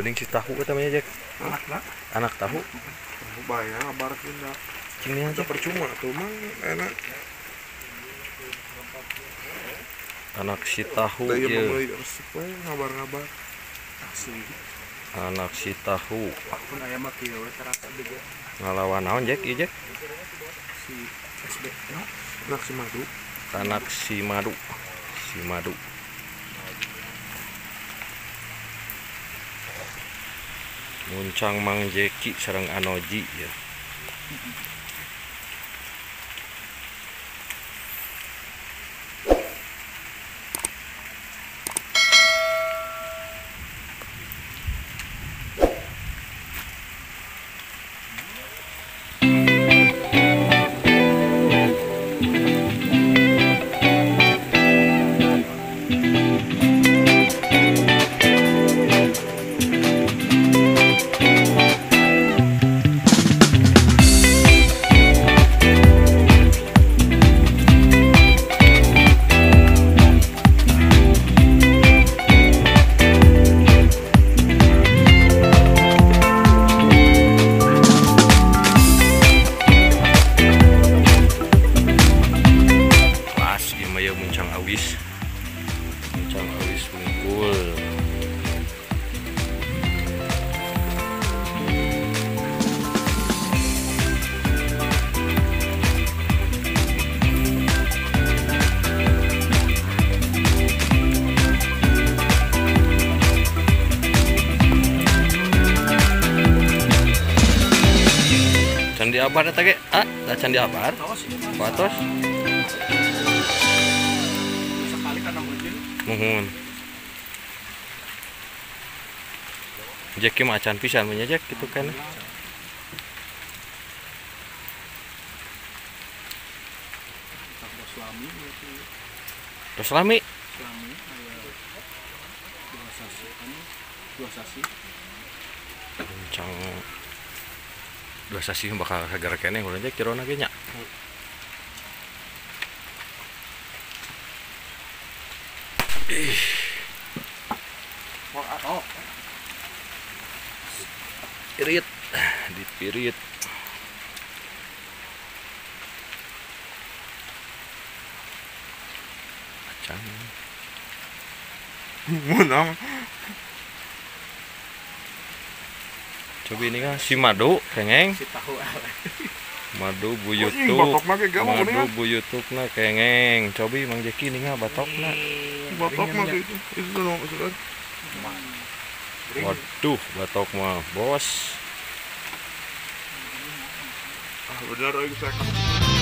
Geuning si tahu eta mah Jack. Anak anak tahu. Tahu bae ngabarkeun da. Cing nya percuma tuh mah enak. Anak si tahu ieu. Ngabar-ngabar. Asli. Anak si tahu. Pun aya mah kieu we terasa deui. Ngalawan naon Jack ieu Jack? Si SB. No? Anak si madu. Anak si madu. Si madu. Muncang Mang Jeki sareng Anoji ya. Muncang awis bungkul. Candi Abar eta ge? Ah, da Candi Abar. Batos. Muhun. Jeki mah acan pisan mun Jack gitu kan. Terus lami. Suami aya 2 sasi. Muncang 2 sasi bakal segar keneh urang Jack jerona ge nya. Ih. Irit, dipirit. Acan. Menang. Coba ini kan si madu, kengeng. Si tahu. Madu buyutuk. Madu buyutukna kengeng. Cobi Mang Jeki ninga batokna. Batok mah itu. Itu dong maksudnya. Waduh, batok mah, bos. Ah, benar lagi saya.